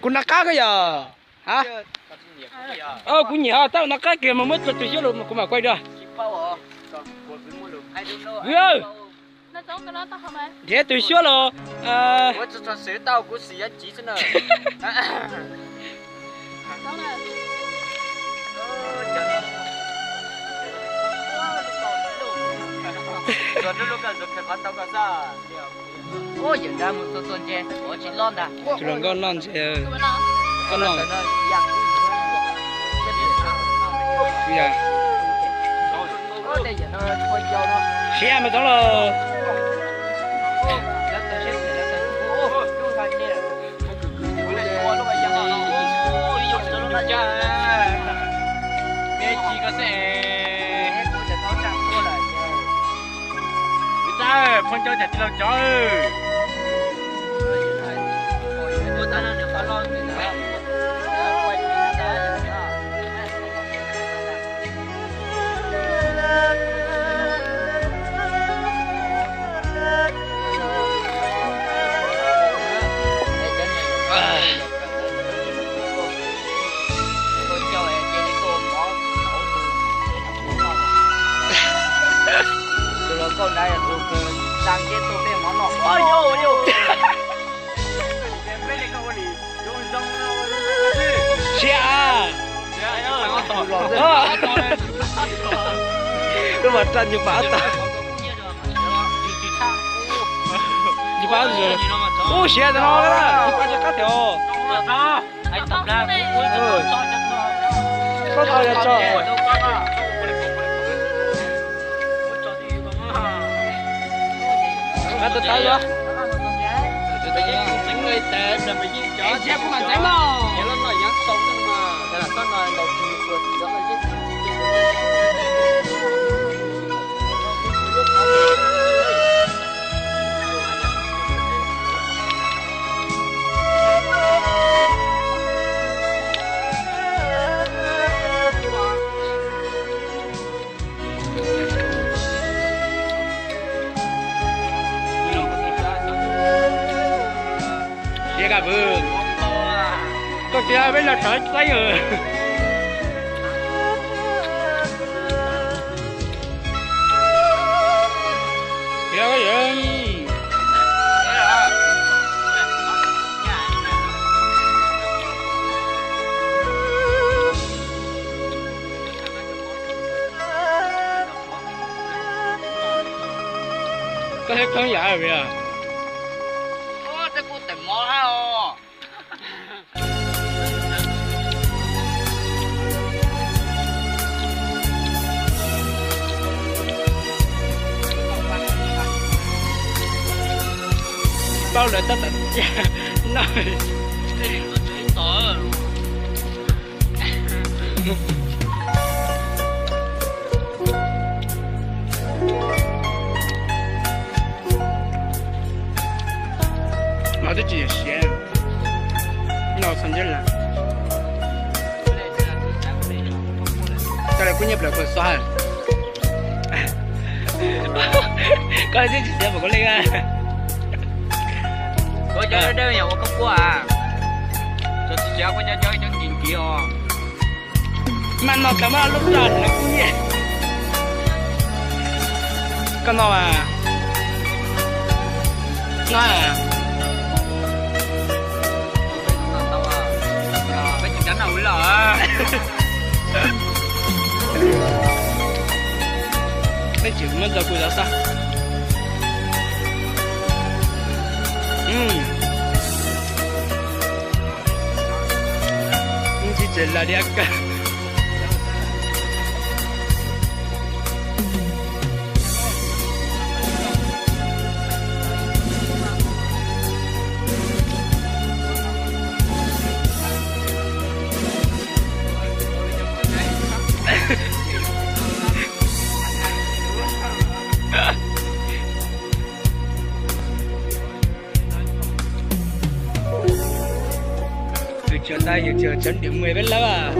Kuv noj qab koj yog? Ha? Kuv nyiam ho tab noj qab kiag mas muab tus xyuab los kuv mam quay dua. Nrhiav tus xyuab los. Tus hluas nkauj noj ntses, koj noj. Siab mas tau los. Phooj ywg cov tij laug cov, tus hluas nkauj ntawd tus kws tag nrho tuaj peb mov noj. Siab. Lub mas raj nyuj pab tag. Nyuj pab, ub, siab tas no, nyuj pab tsis qab tiag os. Koj tau yog tso. Qab tau tawv los. Koj tsis peb los rov saib. Koj thiab Khoob yam vim tej kuj teem mov hab os. Tsis paub lawv tab tom cia no. Mas twb tsis yog siav, no txog nceb lawm. Coj lawv kub nyiaj plaws kua xob. Koj twb tsis siav pom koj li. Koj cov dawb yog ua koj puab a, cov tsis siav koj cov cov cov nkim nkim os. Mas no tau mas lub raj no kub nyiaj. Koj no mas, no. Peb tsis muab rau kuv zov xwb. Ntsis tsev lawm diam kawg. Yus tsis ua ntau, yus tsis chấm điểm mười peb lab.